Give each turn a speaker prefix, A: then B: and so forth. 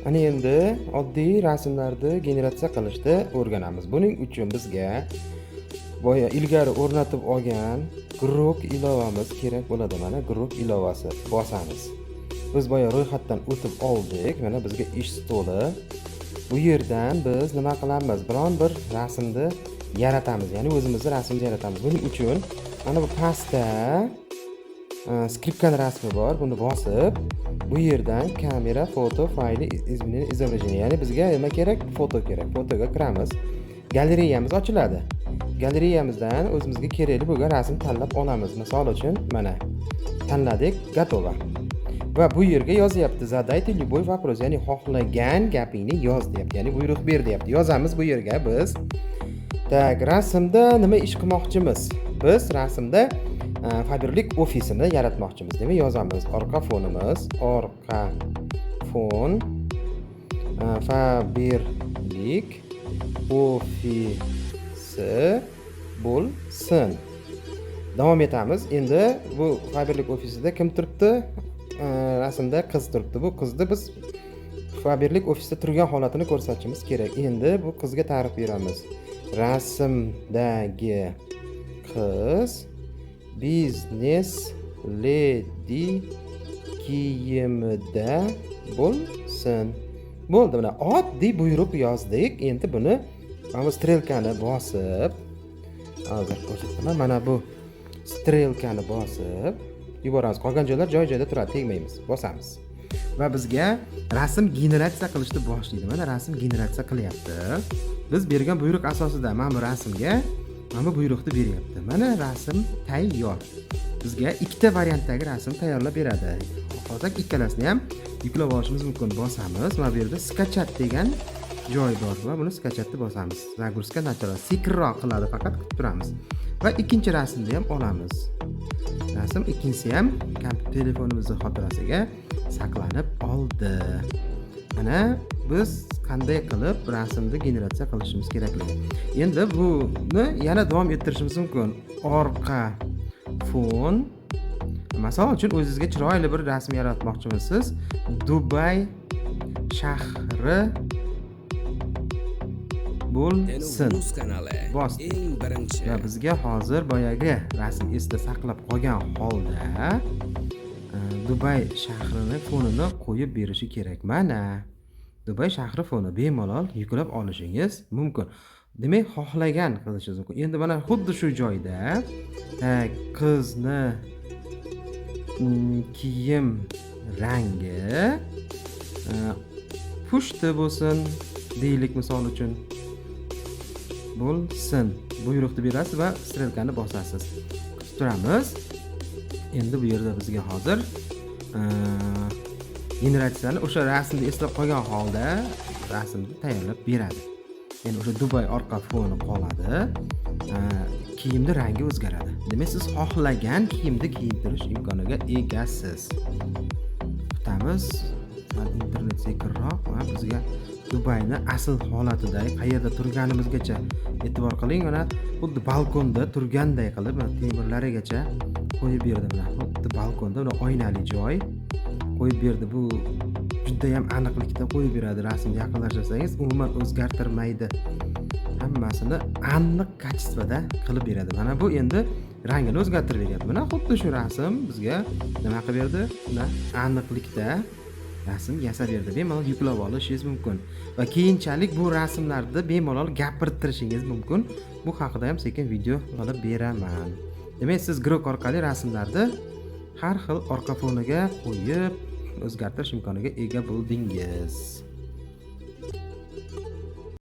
A: Ana endi oddiy rasmlarni generatsiya qilishni o'rganamiz. Buning uchun bizga boya ilgari o'rnatib olgan Grok ilovamiz kerak bo'ladi. Mana, Grok ilovasi, bosamiz. Biz boya ro'yxatdan o'tib oldik. Mana, bizga ish stoli. Bu yerdan biz nima qilamiz? Biron bir rasmni yaratamiz, ya'ni o'zimizni rasmni yaratamiz. Buning uchun mana bu pastda skripkani rasmi bor. Buni bosib, bu yerdan "Камера, фото, файлы, изменение изображения", ya'ni bizga nima kerak? Foto kerak. Fotoga kiramiz. Galereyamiz ochiladi. Galereyamizdan o'zimizga kerakli bo'lgan rasm tanlab olamiz. Misol uchun, mana, tanladik, готово. Va bu yerga yozyapti: "Задайте любой вопрос", ya'ni xohlagan gapingni yoz deyapti, ya'ni buyruq ber deyapti. Yozamiz bu yerga biz. Так, rasmda nima ish qilmoqchimiz? Biz rasmda Faberlik ofisini yaratmoqchimiz. Demak, yozamiz: orqa fonimiz, orqa fon Faberlik ofisi bo'lsin. Davom etamiz. Endi bu Faberlik ofisida kim turibdi? Rasmda qiz turibdi. Bu qizni biz Faberlik ofisida turgan holatini ko'rsatishimiz kerak. Endi bu qizga ta'rif beramiz: rasmdagi qiz biznes ledi kiyimida bo'lsin. Bo'ldi, mana, oddiy buyruq yozdik. Endi buni mana bu strelkani bosib, hozir ko'rsataman, mana bu strelkani bosib yuboramiz. Qolgan joylar joy joyida turadi, tegmaymiz. Bosamiz va bizga rasm generatsiya qilishni boshlaydi. Mana, rasm generatsiya qilyapti. Biz bergan buyruq asosida mana bu rasmga mana bu buyruqni beryapti. Mana, rasm tayyor. Bizga ikkita variantdagi rasm tayyorlab beradi. Xohlasak, ikkalasini ham yuklab olishimiz mumkin. Bosamiz, mana bu yerda "Скачать" degan joy bor va buni "Скачать" ni bosamiz. Загрузка началась, sekinroq qiladi, faqat kutib turamiz. Va ikkinchi rasmni ham olamiz. Rasm ikkinchisi ham telefonimizni xotirasiga saqlanib oldi. Mana, biz qanday qilib rasmni generatsiya qilishimiz kerakligi. Endi buni yana davom ettirishimiz mumkin. Orqa fon, masal uchun, o'zingizga chiroyli bir rasm yaratmoqchimisiz? Dubay shahri bo'lsin.
B: Rus kanali.
A: Bosdik.
B: Eng birinchi.
A: Va bizga hozir boyagi rasm esda saqlab qolgan holda Dubay shahrini fonini qo'yib berishi kerak. Mana, Dubay shahri foni, bemalol yuklab olishingiz mumkin. Demak, xohlagan qilishingiz mumkin. Endi mana, xuddi shu joyda, так, qizni kiyim rangi pushti bo'lsin deylik, misol uchun, bo'lsin. Buyruqni berasiz va strelkani bosasiz. Kutib turamiz. Endi bu yerda bizga hozir generatsiyani o'sha rasmni eslab qolgan holda rasmni tayyorlab beradi. Endi o'sha Dubay orqa foni qoladi, kiyimni rangi o'zgaradi. Demak, siz xohlagan kiyimni kiyintirish imkoniga egasiz. Kutamiz, sal internet sekinroq. Va bizga Dubayni asl holatida, qayerda turganimizgacha, e'tibor qiling, mana, xuddi balkonda turganday qilib, mana, temirlarigacha qo'yib berdi. Mana, xuddi balkonda, mana, oynali joy qo'yib berdi. Bu judayam aniqlikda qo'yib beradi. Rasmga yaqinlashtirsangiz, umuman o'zgartirmaydi, hammasini aniq качество da qilib beradi. Mana, bu endi rangini o'zgartirib beryapti. Mana, xuddi shu rasm bizga nima qilib berdi? Mana, aniqlikda rasm yasab berdi. Bemalol yuklab olishingiz mumkin va keyinchalik bu rasmlarni bemalol gapirtirishingiz mumkin. Bu haqida ham sekin video qilib beraman. Demak, siz Grok orqali rasmlarni har xil orqa foniga qo'yib o'zgartirish imkoniga ega bo'ldingiz.